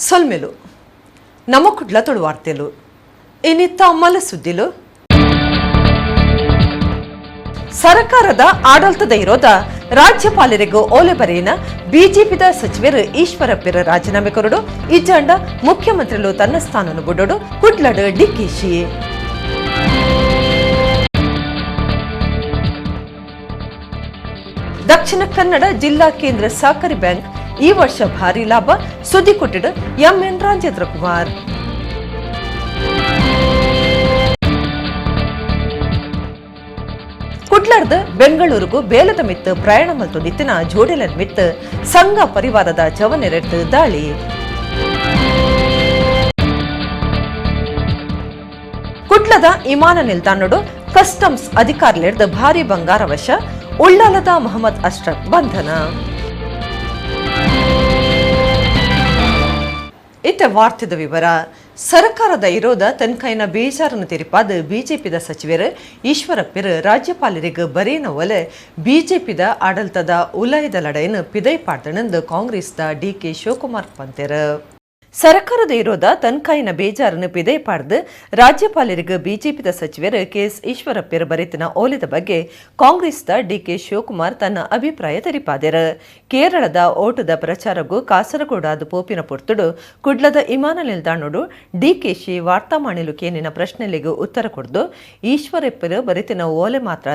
ಸೊಲ್ಮೆಲು ನಮ್ಮ ಕುಡ್ಲ ತುಳುವಾರ್ತೆಲು ಇನಿತ್ತ ಮಲ ಸುದ್ದಿಲು. ಸರಕಾರದ ಆಡಳಿತದ ವಿರೋಧ ರಾಜ್ಯಪಾಲರಿಗೂ ಓಲೆ ಬರೆಯಿನ ಬಿಜೆಪಿದ ಸಚಿವರು ಈಶ್ವರಪ್ಪರ ರಾಜೀನಾಮೆ ಕೊರಡು ಇಜ್ಜಾಂಡ ಮುಖ್ಯಮಂತ್ರಿಲು ತನ್ನ ಸ್ಥಾನನು ಬುಡೋಡು ಕುಡ್ಲಡ್ ಡಿಕೆಶಿ. ದಕ್ಷಿಣ ಕನ್ನಡ ಜಿಲ್ಲಾ ಕೇಂದ್ರ ಸಹಕಾರಿ ಬ್ಯಾಂಕ್ ಈ ವರ್ಷ ಭಾರಿ ಲಾಭ ಸುದ್ದಿ ಕೊಟ್ಟಿಡು ಎಂಎನ್ ರಾಜೇಂದ್ರ ಕುಮಾರ್. ಕುಡ್ಲರ್ದ ಬೆಂಗಳೂರಿಗೂ ಬೇಲದ ಮಿತ್ತು ಪ್ರಯಾಣ ಮತ್ತು ನಿತ್ತಿನ ಜೋಡೆಲನ್ ಮಿತ್ತು ಸಂಘ ಪರಿವಾರದ ಜವನೆರೆಟ್ಟು ದಾಳಿ. ಕುಡ್ಲದ ವಿಮಾನ ನಿಲ್ದಾಣಡು ಕಸ್ಟಮ್ಸ್ ಅಧಿಕಾರಿಲೆಡ್ದು ಭಾರಿ ಬಂಗಾರ ವಶ, ಉಳ್ಳಾಲದ ಮೊಹಮ್ಮದ್ ಅಶ್ರಫ್ ಬಂಧನ. ಇತ್ತ ವಾರ್ತೆದ ವಿವರ. ಸರ್ಕಾರದ ವಿರೋಧ ತನ್ಕೈನ ಬೇಜಾರನ್ನು ತೆರಿಪಾದ ಬಿಜೆಪಿದ ಸಚಿವರು ಈಶ್ವರಪ್ಪರು ರಾಜ್ಯಪಾಲರಿಗೆ ಬರೇನ ಒಲೆ ಬಿಜೆಪಿದ ಆಡಳಿತದ ಉಲಯದ ಲಡೈನು ಪಿದೈ ಪಾಡ್ದಣಂದು ಕಾಂಗ್ರೆಸ್ದ ಡಿಕೆ ಶಿವಕುಮಾರ್ ಪಂತೆರು. ಸರ್ಕಾರದ ವಿರೋಧ ತನ್ಕಾಯಿನ ಬೇಜಾರನ್ನು ಪಿದೈ ಪಾಡ್ದು ರಾಜ್ಯಪಾಲರಿಗೆ ಬಿಜೆಪಿದ ಸಚಿವರು ಕೆಎಸ್ ಈಶ್ವರಪ್ಪರು ಬರೆತಿನ ಓಲೆದ ಬಗ್ಗೆ ಕಾಂಗ್ರೆಸ್ದ ಡಿಕೆ ಶಿವಕುಮಾರ್ ತನ್ನ ಅಭಿಪ್ರಾಯ ತೆರಿಪಾದರು. ಕೇರಳದ ಓಟದ ಪ್ರಚಾರಗೂ ಕಾಸರಗೋಡಾದ ಪೋಪಿನ ಪೊರ್ತುಡು ಕುಡ್ಲದ ವಿಮಾನ ನಿಲ್ದಾಣಡು ಡಿಕೆಶಿ ವಾರ್ತಾಮಾಣಿಲು ಕೇನಿನ ಪ್ರಶ್ನೆಲೆಗೆ ಉತ್ತರ ಕೊಡ್ದು, ಈಶ್ವರಪ್ಪರು ಬರೆತಿನ ಓಲೆ ಮಾತ್ರ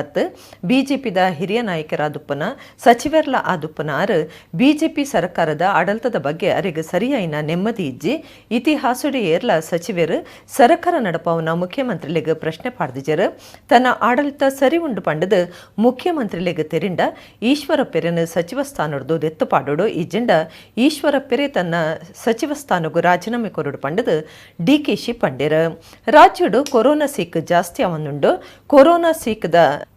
ಬಿಜೆಪಿದ ಹಿರಿಯ ನಾಯಕರಾದುಪ್ಪನ ಸಚಿವರ್ಲ ಆದುಪ್ಪನ ಆರು ಬಿಜೆಪಿ ಸರ್ಕಾರದ ಆಡಳಿತದ ಬಗ್ಗೆ ಅರಿಗೆ ಸರಿಯಾಯಿನ ನೆಮ್ಮದಿ ಇಜ್ಜಿ. ಇತಿಹಾಸಡಿ ಏರ್ಲ ಸಚಿವರು ಸರಕಾರ ನಡಪವನ ಮುಖ್ಯಮಂತ್ರಿಲಿಗೆ ಪ್ರಶ್ನೆ ಪಾಡ್ದಿಜರು. ತನ್ನ ಆಡಳಿತ ಸರಿ ಉಂಡು ಪಂಡದು ಮುಖ್ಯಮಂತ್ರಿಲಿಗೆ ತೆರಿಂಡ ಈಶ್ವರಪ್ಪೆರನು ಸಚಿವ ಸ್ಥಾನಡ್ದು ದೆತ್ತು ಪಾಡೋಡು, ಇಜ್ಜಿಂಡ ಈಶ್ವರಪ್ಪೆರೆ ತನ್ನ ಸಚಿವ ಸ್ಥಾನಗೂ ರಾಜೀನಾಮೆ ಕೊರಡು ಪಂಡದು ಡಿಕೆಶಿ ಪಂಡೆರು. ರಾಜ್ಯಡು ಕೊರೋನಾ ಸೀಕ್ ಜಾಸ್ತಿ ಅವನುಂಡು. ಕೊರೋನಾ ಸೀಕ್ದ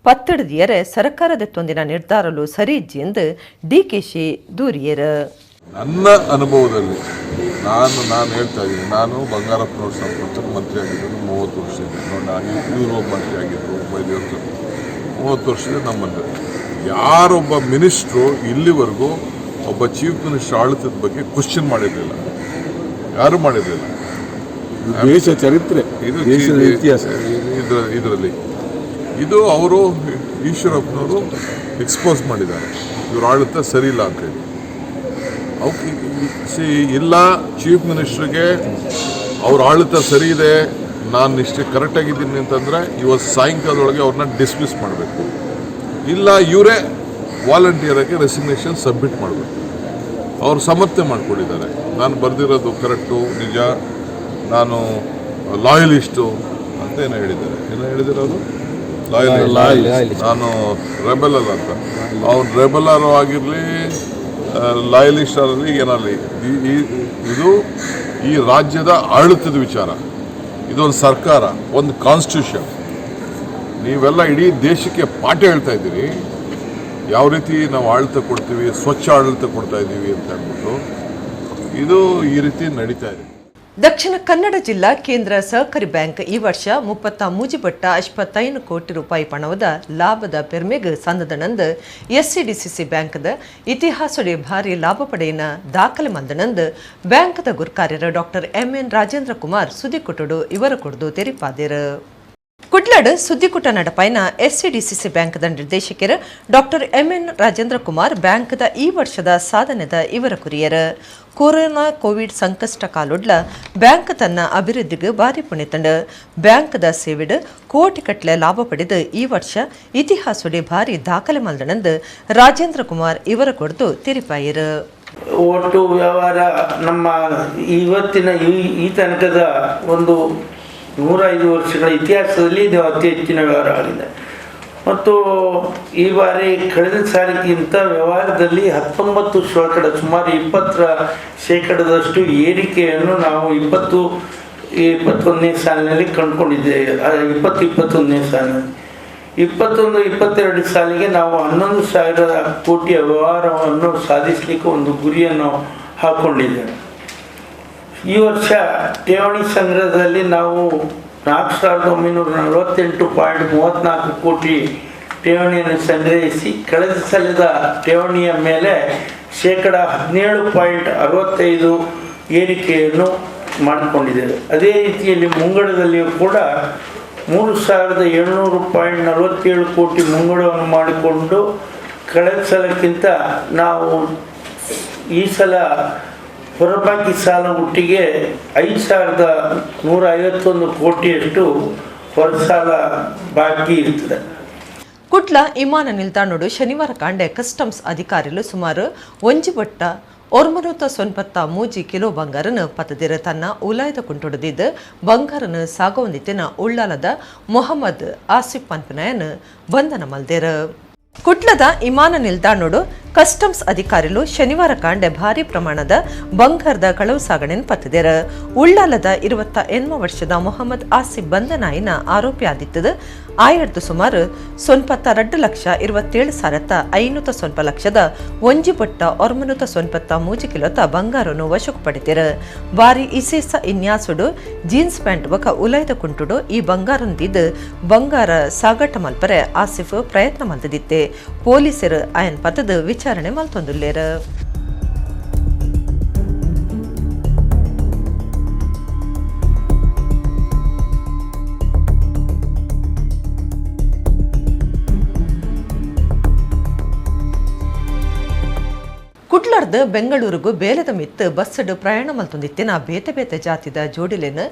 ಪತ್ತಿಡ್ದಿಯರೆ ಸರ್ಕಾರದ ತೊಂದಿನ ನಿರ್ಧಾರಲು ಸರಿ ಇಜ್ಜಿ ಎಂದು ಡಿಕೆಶಿ ದೂರಿಯರು. ನನ್ನ ಅನುಭವದಲ್ಲಿ ನಾನು ನಾನು ಹೇಳ್ತಾ ಇದ್ದೀನಿ, ನಾನು ಬಂಗಾರಪ್ಪನವ್ರ ಸಂಪರ್ಕ ಮಂತ್ರಿ ಆಗಿದ್ದು 30 ವರ್ಷ ಇದೆ. ನೋಡಿ, ನಾನು ಇವರು ಒಬ್ಬ ಮಂತ್ರಿ ಆಗಿದ್ದರು, 9 ವರ್ಷ 30 ವರ್ಷದ ನಮ್ಮಲ್ಲಿ ಯಾರೊಬ್ಬ ಮಿನಿಸ್ಟ್ರು ಇಲ್ಲಿವರೆಗೂ ಒಬ್ಬ ಚೀಫ್ ಮಿನಿಸ್ಟರ್ ಆಡಳಿತದ ಬಗ್ಗೆ ಕ್ವಶನ್ ಮಾಡಿರಲಿಲ್ಲ, ಯಾರೂ ಮಾಡಿರಲಿಲ್ಲ. ದೇಶ ಚರಿತ್ರೆ, ಇದು ದೇಶದ ಇತಿಹಾಸ. ಇದರಲ್ಲಿ ಇದು ಅವರು ಈಶ್ವರಪ್ಪನವರು ಎಕ್ಸ್ಪೋಸ್ ಮಾಡಿದ್ದಾರೆ, ಇವ್ರ ಆಡಳಿತ ಸರಿ ಇಲ್ಲ ಅಂತೇಳಿ. ಅವಕ್ಕೆ ಸಿ ಇಲ್ಲ, ಚೀಫ್ ಮಿನಿಸ್ಟರ್ಗೆ ಅವ್ರ ಆಡಳಿತ ಸರಿ ಇದೆ, ನಾನು ಇಷ್ಟೇ ಕರೆಕ್ಟಾಗಿದ್ದೀನಿ ಅಂತಂದರೆ ಇವತ್ತು ಸಾಯಂಕಾಲದೊಳಗೆ ಅವ್ರನ್ನ ಡಿಸ್ಮಿಸ್ ಮಾಡಬೇಕು. ಇಲ್ಲ, ಇವರೇ ವಾಲಂಟಿಯರಾಗಿ ರೆಸಿಗ್ನೇಷನ್ ಸಬ್ಮಿಟ್ ಮಾಡಬೇಕು. ಅವರು ಸಮರ್ಥನೆ ಮಾಡಿಕೊಂಡಿದ್ದಾರೆ, ನಾನು ಬರೆದಿರೋದು ಕರೆಕ್ಟು, ನಿಜ, ನಾನು ಲಾಯಲಿಸ್ಟು ಅಂತ ಏನೋ ಹೇಳಿದ್ದಾರೆ. ಏನೋ ಹೇಳಿದ್ದಾರೆ ಅವರು, ಲಾಯಲ್, ನಾನು ರೆಬೆಲ್ ಅಲ್ಲ ಅಂತ. ಅವ್ನು ರೆಬೆಲರು ಆಗಿರಲಿ, ಲಾಯಲಿಸ್ಟ್ ಆಗಲಿ, ಏನಾಗಲಿ, ಇದು ಈ ರಾಜ್ಯದ ಆಡಳಿತದ ವಿಚಾರ. ಇದೊಂದು ಸರ್ಕಾರ, ಒಂದು ಕಾನ್ಸ್ಟಿಟ್ಯೂಷನ್. ನೀವೆಲ್ಲ ಇಡೀ ದೇಶಕ್ಕೆ ಪಾಠ ಹೇಳ್ತಾ ಇದ್ದೀರಿ, ಯಾವ ರೀತಿ ನಾವು ಆಡಳಿತ ಕೊಡ್ತೀವಿ, ಸ್ವಚ್ಛ ಆಡಳಿತ ಕೊಡ್ತಾ ಇದ್ದೀವಿ ಅಂತ ಹೇಳ್ಬಿಟ್ಟು. ಇದು ಈ ರೀತಿ ನಡೀತಾ ಇದೆ. ದಕ್ಷಿಣ ಕನ್ನಡ ಜಿಲ್ಲಾ ಕೇಂದ್ರ ಸಹಕಾರಿ ಬ್ಯಾಂಕ್ ಈ ವರ್ಷ 33.55 ಕೋಟಿ ರೂಪಾಯಿ ಪಣವದ ಲಾಭದ ಪೆರ್ಮೆಗ್ ಸಂದದನಂದು ಎಸ್ಸಿಡಿಸಿಸಿ ಬ್ಯಾಂಕ್ದ ಇತಿಹಾಸಡಿ ಭಾರಿ ಲಾಭ ಪಡೆಯಿನ ದಾಖಲೆ ಮಂದನಂದು ಬ್ಯಾಂಕ್ದ ಗುರ್ಕಾರ್ಯರ ಡಾಕ್ಟರ್ ಎಂಎನ್ ರಾಜೇಂದ್ರ ಕುಮಾರ್ ಸುದ್ದಿಕುಟುಡು ಇವರ ಕೊಡ್ದು ತೆರಿಪಾದಿರು. ಕುಡ್ಲಡ್ ಸುದ್ದಿಕುಟ ನಡಪಾಯಿನ ಎಸ್ಸಿಡಿಸಿಸಿ ಬ್ಯಾಂಕ್ದ ನಿರ್ದೇಶಕರು ಡಾಕ್ಟರ್ ಎಂಎನ್ ರಾಜೇಂದ್ರ ಕುಮಾರ್ ಬ್ಯಾಂಕ್ದ ಈ ವರ್ಷದ ಸಾಧನೆದ ಇವರ ಕುರಿಯರು. ಕೊರೋನಾ ಕೋವಿಡ್ ಸಂಕಷ್ಟ ಕಾಲೊಡ್ಲ ಬ್ಯಾಂಕ್ ತನ್ನ ಅಭಿವೃದ್ಧಿಗೆ ಭಾರಿ ಪುಣಿತಂಡು. ಬ್ಯಾಂಕ್ದ ಸೇವೆಡ್ ಕೋಟಿ ಕಟ್ಲೆ ಲಾಭ ಪಡೆದು ಈ ವರ್ಷ ಇತಿಹಾಸಡಿ ಭಾರಿ ದಾಖಲೆ ಮಲ್ದಣಂದು ರಾಜೇಂದ್ರ ಕುಮಾರ್ ಇವರ ಕೊಡ್ದು ತೆರಿಪಾಯಿರು. ಒಟ್ಟು ವ್ಯವಹಾರ ನಮ್ಮ ಇವತ್ತಿನ ಈ ತನಕದ ಒಂದು 105 ವರ್ಷಗಳ ಇತಿಹಾಸದಲ್ಲಿ ಇದು ಅತಿ ಹೆಚ್ಚಿನ ವ್ಯವಹಾರ ಆಗಿದೆ. ಮತ್ತು ಈ ಬಾರಿ ಕಳೆದ ಸಾರಿಗಿಂತ ವ್ಯವಹಾರದಲ್ಲಿ 19%, ಸುಮಾರು 20%ದಷ್ಟು ಏರಿಕೆಯನ್ನು ನಾವು 20-21ನೇ ಸಾಲಿನಲ್ಲಿ ಕಂಡುಕೊಂಡಿದ್ದೇವೆ. 20-21ನೇ ಸಾಲಿನಲ್ಲಿ, 21-22 ಸಾಲಿಗೆ ನಾವು 11,000 ಕೋಟಿಯ ವ್ಯವಹಾರವನ್ನು ಸಾಧಿಸಲಿಕ್ಕೆ ಒಂದು ಗುರಿಯನ್ನು ಹಾಕ್ಕೊಂಡಿದ್ದೇವೆ. ಈ ವರ್ಷ ಠೇವಣಿ ಸಂಗ್ರಹದಲ್ಲಿ ನಾವು 4,948.34 ಕೋಟಿ ಠೇವಣಿಯನ್ನು ಸಂಗ್ರಹಿಸಿ, ಕಳೆದ ಸಲದ ಠೇವಣಿಯ ಮೇಲೆ 17.65% ಏರಿಕೆಯನ್ನು ಮಾಡಿಕೊಂಡಿದ್ದೇವೆ. ಅದೇ ರೀತಿಯಲ್ಲಿ ಮುಂಗಡದಲ್ಲಿಯೂ ಕೂಡ 3,700.47 ಕೋಟಿ ಮುಂಗಡವನ್ನು ಮಾಡಿಕೊಂಡು ಕಳೆದ ಸಲಕ್ಕಿಂತ ನಾವು ಈ ಸಲ ಹೊರಬಾಕಿ ಸಾಲ ಒಟ್ಟಿಗೆ 5,151 ಕೋಟಿಯಷ್ಟು ಹೊರಸಾಲ ಬಾಕಿ ಇರ್ತದೆ. ಕುಡ್ಲ ವಿಮಾನ ನಿಲ್ದಾಣಡು ಶನಿವಾರ ಕಾಂಡೆ ಕಸ್ಟಮ್ಸ್ ಅಧಿಕಾರಿಲು ಸುಮಾರು ಒಂಜಿ ಬಟ್ಟ ಒರ್ಮನೂತ ಸೊನ್ಪತ್ತ ಮೂಜಿ ಕಿಲೋ ಬಂಗಾರನ ಪತದಿರ ತನ್ನ ಉಲಾಯದ ಕುಂಟೊಡದಿದ್ದು ಬಂಗಾರನ ಸಾಗವಂದಿತ್ತಿನ ಉಳ್ಳಾಲದ ಮೊಹಮ್ಮದ್ ಆಸಿಫ್ ಪನ್ಪನಯನ್ ಬಂಧನ ಮಲ್ದೇರ. ಕುಡ್ಲದ ವಿಮಾನ ನಿಲ್ದಾಣಡು ಕಸ್ಟಮ್ಸ್ ಅಧಿಕಾರಿಲು ಶನಿವಾರ ಕಾಂಡೆ ಭಾರಿ ಪ್ರಮಾಣದ ಬಂಗಾರದ ಕಳವು ಸಾಗಣೆಯನ್ನು ಪತ್ತಿದೆರ. ಉಳ್ಳಾಲದ 28 ವರ್ಷದ ಮೊಹಮ್ಮದ್ ಆಸಿಫ್ ಬಂಧನಾಯಿನ ಆರೋಪಿ ಆದಿತ್ತದ. ಆಯರ್ದು ಸುಮಾರು 92,27,500 ಲಕ್ಷದ ಒಂಜಿ ಪಟ್ಟ ಒರ್ಮನೂತ ಸೊನ್ಪತ್ತ ಮೂಜಿ ಕಿಲೋತ ಬಂಗಾರನು ವಶಕ್ಕೆ ಪಡೆದಿರ. ಬಾರಿ ಇಸೇಸ ಇನ್ಯಾಸುಡು ಜೀನ್ಸ್ ಪ್ಯಾಂಟ್ ಬಕ ಉಲಾಯ್ದ ಕುಂಟುಡು ಈ ಬಂಗಾರಂದಿದ್ದು ಬಂಗಾರ ಸಾಗಾಟ ಮಲ್ಪರೆ ಆಸಿಫ್ ಪ್ರಯತ್ನ ಮಲ್ತದಿತ್ತೆ. ಪೊಲೀಸರು ಆಯನ್ ಪತದ ವಿಚಾರಣೆ ಮಲ್ತೊಂದುಲ್ಲೇರ. ಕುಡ್ಲರ್ದ್ ಬೆಂಗಳೂರುಗು ಬೇಲದ ಮಿತ್ತು ಬಸ್ಸಡು ಪ್ರಯಾಣ ಮಲ್ತೊಂದಿತ್ತಿನ ಬೇತೆ ಬೇತೆ ಜಾತಿದ ಜೋಡಿಲೆನ್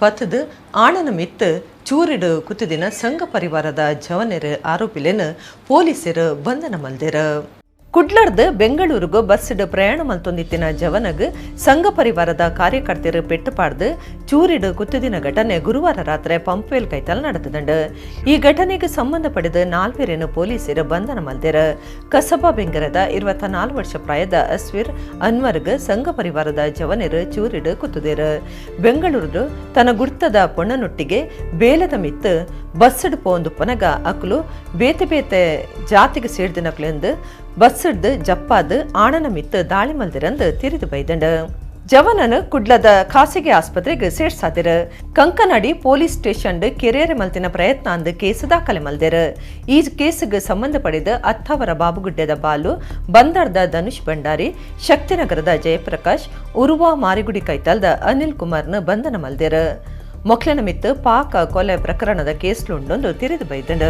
ಪತದ್ ಆಣನ ಮಿತ್ತು ಚೂರಿಡು ಕುತ್ತಿದಿನ ಸಂಘ ಪರಿವಾರದ ಜವನೆರ್ ಆರೋಪಿಲೆನ್ ಪೊಲೀಸರು ಬಂಧನ ಮಲ್ದೆರ್. ಕುಡ್ಲರ್ದ್ ಬೆಂಗಳೂರುಗು ಬಸ್ಸಡು ಪ್ರಯಾಣ ಮಲ್ತೊಂದಿತ್ತಿನ ಜವನಗ್ ಸಂಘ ಪರಿವಾರದ ಕಾರ್ಯಕರ್ತರು ಪೆಟ್ಟು ಪಾಡ್ದು ಚೂರಿಡು ಕುತ್ತಿದಿನ ಘಟನೆ ಗುರುವಾರ ರಾತ್ರಿ ಪಂಪ್ವೇಲ್ ಕೈತಲ್ ನಡೆದದಂಡು. ಈ ಘಟನೆಗೆ ಸಂಬಂಧಪಡಿದ ನಾಲ್ವರನ್ನು ಪೊಲೀಸರು ಬಂಧನ ಮಲ್ದೆರ್. ಕಸಬಾ ಬೆಂಗರದ 24 ವರ್ಷ ಪ್ರಾಯದ ಅಸ್ವಿರ್ ಅನ್ವರ್ಗ್ ಸಂಘ ಪರಿವಾರದ ಜವನರು ಚೂರಿಡು ಕುತ್ತುದೇರು. ಬೆಂಗಳೂರು ತನ್ನ ಗುರ್ತದ ಪೊಣ್ಣನೊಟ್ಟಿಗೆ ಬೇಲದ ಮಿತ್ತು ಬಸ್ಸಡು ಪೋಂದು ಪನಗ ಅಕ್ಲು ಬೇತೆ ಬೇತೆ ಜಾತಿಗೆ ಸೇರ್ದಿನಕ್ಲೆಂದು ಬಸ್ಸಿಡ್ದು ಜಪ್ಪಾದು ಆಣನ ಮಿತ್ತು ದಾಳಿ ಮಲ್ದಿರಂದು ತಿರಿದು ಬೈದಂಡ. ಜವನನು ಕುಡ್ಲದ ಖಾಸಗಿ ಆಸ್ಪತ್ರೆಗೆ ಸೇರ್ಸಾದಿರು. ಕಂಕನಾಡಿ ಪೊಲೀಸ್ ಸ್ಟೇಷನ್ ಕೆರೇರೆ ಮಲ್ತಿನ ಪ್ರಯತ್ನ ಅಂದು ಕೇಸ್ ದಾಖಲೆ ಮಲ್ದಿರು. ಈ ಕೇಸ್ಗೆ ಸಂಬಂಧಪಡಿದ ಅತ್ತಾವರ ಬಾಬುಗುಡ್ಡೆದ ಬಾಲು, ಬಂದರ್ದ ಧನುಷ್ ಭಂಡಾರಿ, ಶಕ್ತಿನಗರದ ಜಯಪ್ರಕಾಶ್, ಉರುವ ಮಾರಿಗುಡಿ ಕೈತಲ್ದ ಅನಿಲ್ ಕುಮಾರ್ನ ಬಂಧನ ಮಲ್ದಿರು. ಮೊಕ್ಲೆನ ಮಿತ್ತು ಪಾಕ ಕೊಲೆ ಪ್ರಕರಣದ ಕೇಸ್ಲುಂಡೊಂದು ತಿರಿದು ಬೈದಂಡ.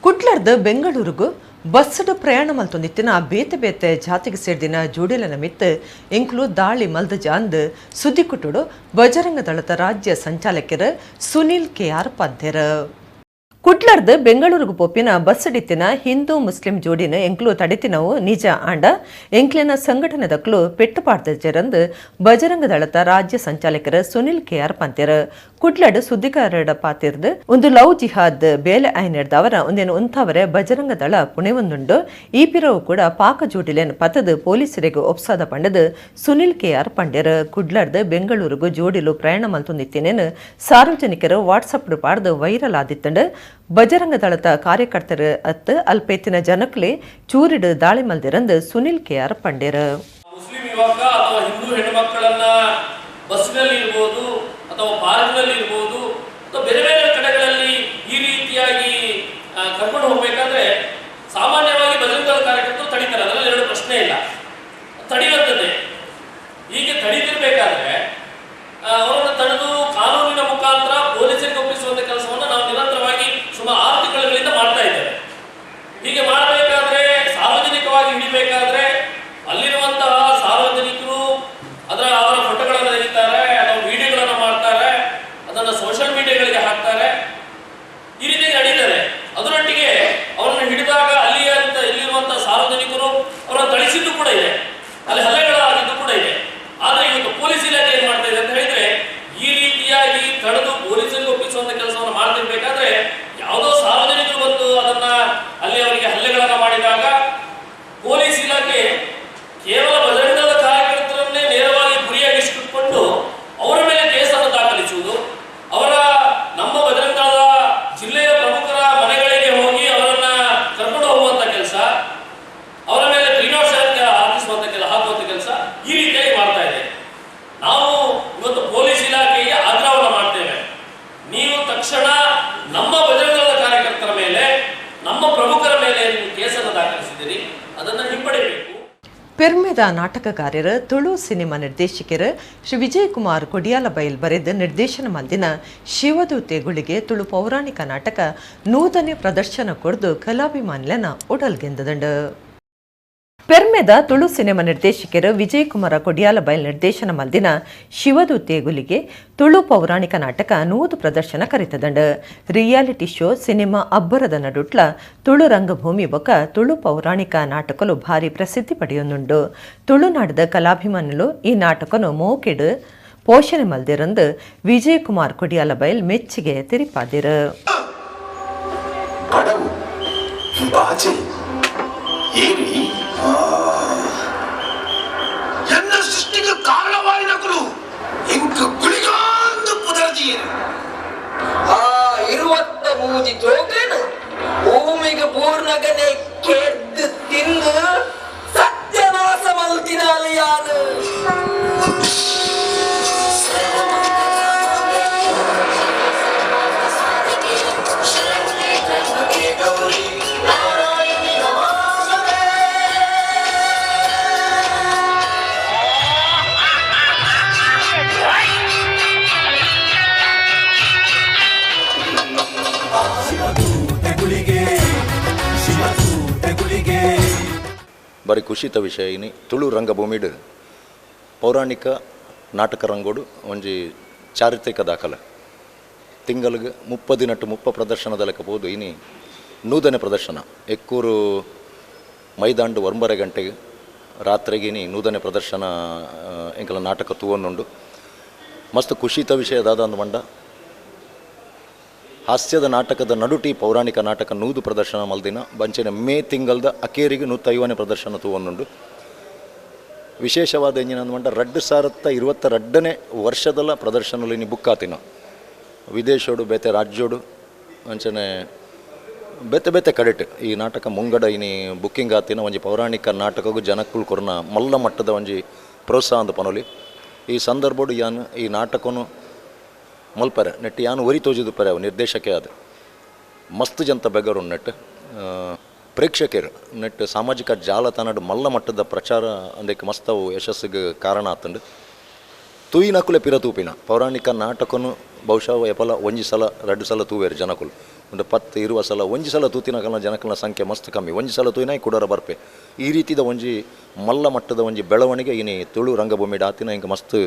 ಕುಡ್ಲರ್ದ್ ಬೆಂಗಳೂರುಗು ಬಸ್ಸಡು ಪ್ರಯಾಣ ಮಲ್ತೊಂದಿತ್ತಿನ ಬೇತೆ ಬೇತೆ ಜಾತಿಗೆ ಸೇರ್ದಿನ ಜೋಡಿಲನ ಮಿತ್ತು ಎಂಕ್ಲು ದಾಳಿ ಮಲ್ದ ಜಾಂದ್ ಸುದ್ದಿಕುಟ್ಟುಡು ಬಜರಂಗ ದಳದ ರಾಜ್ಯ ಸಂಚಾಲಕರು ಸುನಿಲ್ ಕೆ ಆರ್ ಪಂಥೆರ್. ಕುಡ್ಲರ್ದ್ ಬೆಂಗಳೂರುಗು ಪೋಪಿನ ಬಸ್ಸಡಿತ್ತಿನ ಹಿಂದೂ ಮುಸ್ಲಿಂ ಜೋಡಿನ ಎಂಕ್ಲು ತಡೆತಿನವು ನಿಜ ಆಂಡ ಎಂಕ್ಲಿನ ಸಂಘಟನೆ ದಕ್ಲು ಪೆಟ್ಟು ಪಾಡ್ದಜರಂದು ಬಜರಂಗ ದಳದ ರಾಜ್ಯ ಸಂಚಾಲಕರು ಸುನಿಲ್ ಕೆ ಆರ್ ಪಂತೆರ್. ಕುಡ್ಲಡ್ ಸುದ್ದಿಗಾರರ ಪಾತಿರ್ದು ಒಂದು ಲವ್ ಜಿಹಾದ್ ಬೇಲೆ ಐನೆಡ್ದವರ ಒಂದೇನು ಉಂಥವರೆ ಬಜರಂಗ ದಳ ಪುಣೆವೊಂದುಂಡು. ಈ ಪಿರವು ಕೂಡ ಪಾಕ ಜೋಡಿಲೇನ್ ಪತದು ಪೊಲೀಸರಿಗೆ ಒಪ್ಸಾದ ಪಂಡದು ಸುನಿಲ್ ಕೆ ಆರ್ ಪಂಡೆರ್. ಕುಡ್ಲರ್ದ್ ಬೆಂಗಳೂರುಗು ಜೋಡಿಲು ಪ್ರಯಾಣ ಮಲ್ತೊಂದಿತ್ತೇನೇನು ಸಾರ್ವಜನಿಕರು ವಾಟ್ಸಪ್ ಪಾಡ್ದು ವೈರಲ್ ಆದಿತ್ತಂಡು. ಬಜರಂಗ ದಳದ ಕಾರ್ಯಕರ್ತರು ಅತ್ತು ಅಲ್ಪೇತಿನ ಜನಕ್ಲೆ ಚೂರಿಡು ದಾಳಿ ಮಲ್ದಿರಂದು ಸುನಿಲ್ ಕೆ ಆರ್ ಪಂಡೇರ್. ಮುಸ್ಲಿಂ ಯುವಕ ಅಥವಾ ಹಿಂದೂ ಹೆಣ್ಣುಮಕ್ಕಳನ್ನ ಬಸ್ಸಿನಲ್ಲಿ ಇರ್ಬೋದು ಅಥವಾ ಪಾರ್ಕ್ನಲ್ಲಿ ಇರ್ಬೋದು ಅಥವಾ ಬೇರೆ ಬೇರೆ ಕಡೆಗಳಲ್ಲಿ ಈ ರೀತಿಯಾಗಿ ಕರ್ಕೊಂಡು ಹೋಗ್ಬೇಕಾದ್ರೆ ಸಾಮಾನ್ಯವಾಗಿ ಬಜರಂಗ ದಳದ ಕಾರ್ಯಕರ್ತರು ತಡೀತಾರೆ, ಅದರಲ್ಲಿ ಎರಡು ಪ್ರಶ್ನೆ ಇಲ್ಲ, ತಡೆಯುವಂಥದ್ದೇ. ಹೀಗೆ ತಡೀತಿರ್ಬೇಕಾದ್ರೆ ಅವರನ್ನು ತಡೆದು ಕಾನೂನಿನ ಮುಖಾಂತರ ಪೊಲೀಸರಿಗೆ ಒಪ್ಪಿಸುವಂಥ ಕೆಲಸವನ್ನು ನಾವು ನಿರಂತರವಾಗಿ ಸುಮಾರು 6 ತಿಂಗಳುಗಳಿಂದ ಮಾಡ್ತಾ ಇದ್ದೇವೆ. ಹೀಗೆ ಮಾಡಬೇಕಾದ್ರೆ ಸಾರ್ವಜನಿಕವಾಗಿ ಹಿಡಿಬೇಕಾದ್ರೆ ಅಲ್ಲಿರುವಂತಹ ಸಾರ್ವಜನಿಕರು ಅವರ ಫೋಟೋಗಳನ್ನು ತೆಗಿತಾರೆ ಅಥವಾ ವಿಡಿಯೋಗಳನ್ನು ಮಾಡ್ತಾರೆ, ಅದನ್ನು ಸೋಷಿಯಲ್ ಮೀಡಿಯಾಗಳಿಗೆ ಹಾಕ್ತಾರೆ, ಈ ರೀತಿ ನಡೀತದೆ. ಅದರೊಟ್ಟಿಗೆ ಅವರನ್ನು ಹಿಡಿದಾಗ ಇಲ್ಲಿರುವಂತಹ ಸಾರ್ವಜನಿಕರು ಅವರನ್ನು ಥಳಿಸಿದ್ದು ಕೂಡ ಇದೆ. ಪೆರ್ಮೆದ ನಾಟಕಗಾರರು ತುಳು ಸಿನಿಮಾ ನಿರ್ದೇಶಕರು ಶ್ರೀ ವಿಜಯಕುಮಾರ್ ಕೊಡಿಯಾಲಬೈಲ್ ಬರೆದು ನಿರ್ದೇಶನ ಮಲ್ದಿನ ಶಿವದೂತೆ ಗುಳಿಗೆ ತುಳು ಪೌರಾಣಿಕ ನಾಟಕ ನೂತನ ಪ್ರದರ್ಶನ ಕೊಡ್ದು ಕಲಾಭಿಮಾನಿಲನ ಉಡಲ್ಗೆಂದದಂಡು. ಪೆರ್ಮೆದ ತುಳು ಸಿನಿಮಾ ನಿರ್ದೇಶಕರು ವಿಜಯಕುಮಾರ ಕೊಡಿಯಾಲಬೈಲ್ ನಿರ್ದೇಶನ ಮಲ್ದಿನ ಶಿವದೂತೆ ಗುಲಿಗೆ ತುಳು ಪೌರಾಣಿಕ ನಾಟಕ 100 ಪ್ರದರ್ಶನ ಕರಿತದಂಡು. Reality show cinema ಅಬ್ಬರದ ನಡುಟ್ಲ ತುಳು ರಂಗಭೂಮಿ ಬೊಕ ತುಳು ಪೌರಾಣಿಕ ನಾಟಕಲು ಭಾರಿ ಪ್ರಸಿದ್ಧಿ ಪಡೆಯೊಂದುಂಡು. ತುಳುನಾಡದ ಕಲಾಭಿಮಾನುಲು ಈ ನಾಟಕನು ಮೋಕೆಡು ಪೋಷಣೆ ಮಲ್ದಿರಂದು ವಿಜಯಕುಮಾರ್ ಕೊಡಿಯಾಲಬೈಲ್ ಮೆಚ್ಚುಗೆ ತೆರಿಪಾದಿರು. ಬಡವು ಬಾಜೆ ಏರಿ ಎನ್ನ ಸೃಷ್ಟಿಗೆ ಕಾರಣವಾಯಿನಕುಲು ಇಂಕು ಗುಳಿಗಾಂದು ಪುದರ್ದಿಯರು. ಆ ಇರುವತ್ತ ಮೂಜಿ ಜೋಗ್ಲೇನು ಭೂಮಿಗೆ ಪೂರ್ಣಗನೆ ಕೆದ್ದು ತಿಂದು ಸತ್ಯನಾಶ ಮಲ್ತಿನಾಲಿಯಾನು. ಬಾರಿ ಖುಷಿತ ವಿಷಯ ಇನಿ ತುಳು ರಂಗಭೂಮಿಡು ಪೌರಾಣಿಕ ನಾಟಕ ರಂಗೋಡು ಒಂಜಿ ಚಾರಿತ್ರಿಕ ದಾಖಲೆ. ತಿಂಗಳಿಗೆ 30 ನಟ್ಟು 30 ಪ್ರದರ್ಶನದ ಲೆಕ್ಕ ಪೋದು ಇನಿ 100ನೇ ಪ್ರದರ್ಶನ. ಎಕ್ಕೂರು ಮೈದಾಂಡು 9 ಗಂಟೆಗೆ ರಾತ್ರಿಗೆ ಇನಿ 100ನೇ ಪ್ರದರ್ಶನ ಎಂಕಲ ನಾಟಕ ತೂವೊಂದುಂಡು. ಮಸ್ತ್ ಖುಷಿತ ವಿಷಯ ದಾದ ಮಂಡ ಹಾಸ್ಯದ ನಾಟಕದ ನಡುಟಿ ಪೌರಾಣಿಕ ನಾಟಕ 100 ಪ್ರದರ್ಶನ ಮಲ್ದಿನ ಬಂಚಿನ ಮೇ ತಿಂಗಳದ ಅಕೇರಿಗೆ 150ನೇ ಪ್ರದರ್ಶನ ತೂವೊಂದುಂಡು. ವಿಶೇಷವಾದ ಎಂಜಿನ ಅಂದ್ಮಂಡ 2022ನೇ ವರ್ಷದಲ್ಲ ಪ್ರದರ್ಶನದಲ್ಲಿ ಇನಿ ಬುಕ್ ಆತಿನ ವಿದೇಶೋಡು ಬೇತೆ ರಾಜ್ಯೋಡು ಅಂಚನೆ ಬೇತೆ ಬೇತೆ ಕಡೆಟ್ ಈ ನಾಟಕ ಮುಂಗಡ ಇನಿ ಬುಕ್ಕಿಂಗ್ ಆತಿನ ಒಂಜಿ ಪೌರಾಣಿಕ ನಾಟಕಗೂ ಜನಕ್ಕುಲ್ ಕೊರ್ನ ಮಲ್ಲ ಮಟ್ಟದ ಒಂಜಿ ಪ್ರೋತ್ಸಾಹ ಅಂದ ಪನೊಲಿ. ಈ ಸಂದರ್ಭೋಡು ಯಾನ್ ಈ ನಾಟಕನು ಮಲ್ಪರೆ ನೆಟ್ಟು ಯಾನು ಒರಿ ತೋಜಿದು ಪರೆ ಅವು ನಿರ್ದೇಶಕೇ ಅದು ಮಸ್ತ್ ಜಂತ ಬೆಗರು ನೆಟ್ಟು ಪ್ರೇಕ್ಷಕರು ನೆಟ್ಟು ಸಾಮಾಜಿಕ ಜಾಲತಾಣಡು ಮಲ್ಲ ಮಟ್ಟದ ಪ್ರಚಾರ ಅಂದಕ್ಕೆ ಮಸ್ತ್ ಅವು ಯಶಸ್ಸಿಗೆ ಕಾರಣ ಆತಂಡು. ತೂಯಿನಕುಲೆ ಪಿರ ತೂಪಿನ ಪೌರಾಣಿಕ ನಾಟಕನು ಬಹುಶಃ ಎಪಲ ಒಂಜಿ ಸಲ 2 ಸಲ ತೂವೇರು ಜನಕುಲು ಒಂದು 10 20 ಸಲ ಒಂಜಿ ಸಲ ತೂತಿನಕಲ್ನ ಜನಕಲ್ನ ಸಂಖ್ಯೆ ಮಸ್ತ್ ಕಮ್ಮಿ. ಒಂಜಿ ಸಲ ತೂಯಿನ ಕುಡರ ಬರ್ಪೆ. ಈ ರೀತಿದ ಒಂಜಿ ಮಲ್ಲ ಮಟ್ಟದ ಒಂಜಿ ಬೆಳವಣಿಗೆ ಇನಿ ತುಳು ರಂಗಭೂಮಿ ಆತಿನ ಇಂಕ ಮಸ್ತ್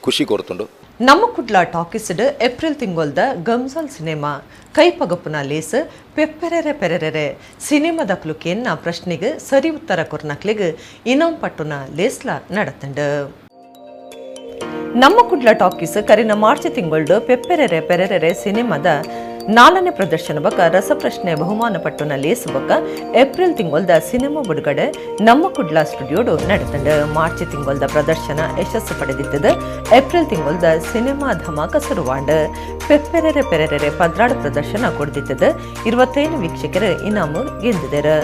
ಖುಷಿ ಕೊರ್ತುಂಡು. ನಮ್ಮ ಕುಡ್ಲ ಟಾಕೀಸ್ಡ್ ಏಪ್ರಿಲ್ ತಿಂಗೊಲ್ದ ಗಮ್ಸಾಲ್ ಸಿನಿಮಾ ಕೈಪಗಪ್ಪುನ ಲೇಸ್ ಪೆಪ್ಪೆರೆರೆ ಪೆರೆರೆರೆ ಸಿನಿಮಾದ ಕೇನ್ನ ಪ್ರಶ್ನೆಗೆ ಸರಿ ಉತ್ತರ ಕೊರ್ನಕ್ಲಿಗೆ ಇನಾಮ್ ಪಟ್ಟುನ ಲೇಸ್ಲ ನಡತಂಡು. ನಮ್ಮ ಕುಡ್ಲ ಟಾಕೀಸ್ ಕರಿನ ಮಾರ್ಚ್ ತಿಂಗೊಳ್ಡು ಪೆಪ್ಪೆರೆರೆ ಪೆರೆರೆರೆ ಸಿನಿಮಾದ 4ನೇ ಪ್ರದರ್ಶನ ಬಕ್ಕ ರಸಪ್ರಶ್ನೆ ಬಹುಮಾನ ಪಟ್ಟುನ ಲೇಸ್ ಬಕ್ಕ ಏಪ್ರಿಲ್ ತಿಂಗೊಲ್ದ ಸಿನಿಮಾ ಬಿಡುಗಡೆ ನಮ್ಮ ಕುಡ್ಲ ಸ್ಟುಡಿಯೋಡು ನಡೆತಂಡು. ಮಾರ್ಚ್ ತಿಂಗೊಲ್ದ ಪ್ರದರ್ಶನ ಯಶಸ್ಸು ಪಡೆದಿದ್ದದು ಏಪ್ರಿಲ್ ತಿಂಗೊಲ್ದ ಸಿನಿಮಾ ಧಮಾಕ ಸುರುವಾಂಡ್. ಪೆಪ್ಪೆರೆರೆ ಪೆರೆರೆರೆ 12 ಪ್ರದರ್ಶನ ಕೊಡ್ದಿದ್ದದು 25 ವೀಕ್ಷಕರು ಇನಾಮು ಗೆದ್ದಿದರು.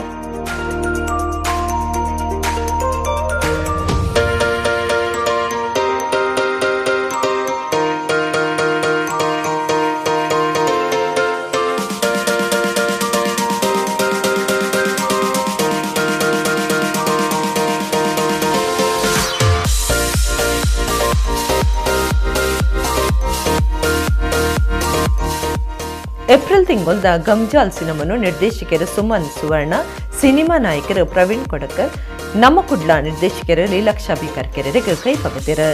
ಏಪ್ರಿಲ್ ತಿಂಗೊಲ್ದ ಗಮ್ಜಾಲ್ ಸಿನಿಮಾನು ನಿರ್ದೇಶಕರು ಸುಮನ್ ಸುವರ್ಣ, ಸಿನಿಮಾ ನಾಯಕರು ಪ್ರವೀಣ್ ಕೊಡಕರ್, ನಮ್ಮ ಕುಡ್ಲ ನಿರ್ದೇಶಕರು ಲೀಲಾಕ್ಷ ಬಿ ಕರ್ಕೆರೆಗೆ ಕೈ ಪಗದಿರು.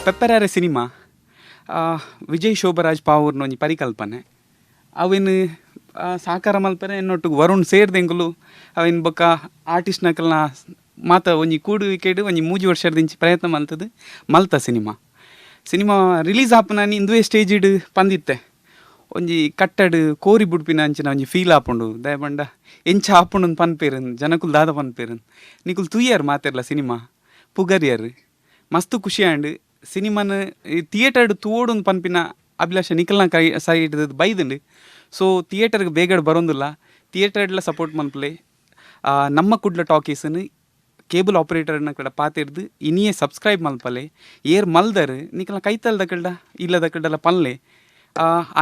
ಪೆಪ್ಪರಾರೆ ಸಿನಿಮಾ ವಿಜಯ್ ಶೋಭರಾಜ್ ಪಾವೂರ್ನ ಒಂಜಿ ಪರಿಕಲ್ಪನೆ ಅವೇನು ಸಾಕಾರ ಮಲ್ಪರೆ ಎನ್ನೊಟ್ಟಿಗೆ ವರುಣ್ ಸೇರ್ದೆಂಗುಲು ಅವೇನು ಬೊಕ್ಕ ಆರ್ಟಿಸ್ಟ್ ನಕಲ್ನ ಮಾತ ಒಂಜಿ ಕೂಡುವಿಕೆಡು ಒಂಜಿ 3 ವರ್ಷದಿಂಚಿ ಪ್ರಯತ್ನ ಮಲ್ತದು ಮಲ್ತ cinema cinema release ಆಪುನ ಇಂದುವೆ ಸ್ಟೇಜಿಡ್ ಪಂದಿತ್ತೆ ಒಂಜಿ ಕಟ್ಟಡ್ ಕೋರಿ ಬುಡ್ಪಿನ ಅಂಚಿನ ಒಂಜಿ ಫೀಲ್ ಆಪುಂಡು. ದಯಪಂಡ ಎಂಚ ಆಪುಂಡು ಪನ್ಪೇರನ್ ಜನಕುಲ್ ದಾದ ಪನ್ಪೇರನ್ ನಿಕುಲ್ ತೂಯರ್ ಮಾತೆರ್ಲ ಸಿನಿಮಾ ಪುಗರಿಯರ್ ಮಸ್ತ್ ಖುಷಿ ಆಂಡ್. ಸಿನಿಮಾನ ಥಿಯೇಟರ್ಡ್ ತೂವೊಡು ಪನ್ಪಿನ ಅಭಿಲಾಷೆ ನಿಕಲ್ನ ಕೈ ಸೈಡ್ ಬೈದುಂಡು. ಸೊ ಥಿಯೇಟರ್ಗೆ ಬೇಗಡ್ ಬರೋಂದಿಲ್ಲ, ಥಿಯೇಟರ್ಡ್ಲ ಸಪೋರ್ಟ್ ಮನ್ಪಲೆ. ನಮ್ಮ ಕುಡ್ಲ ಟಾಕೀಸನ್ನು ಕೇಬಲ್ ಆಪರೇಟರ್ನ ಕಡ ಪಾತಿರ್ದು ಇನಿಯೇ ಸಬ್ಸ್ಕ್ರೈಬ್ ಮಲ್ಪಲೆ. ಏರ್ ಮಲ್ದರ್ ನಿಕಲ್ನ ಕೈತಲ್ದ ಕಡ ಇಲ್ಲದ ಕಡಲ ಪನ್ಲೆ.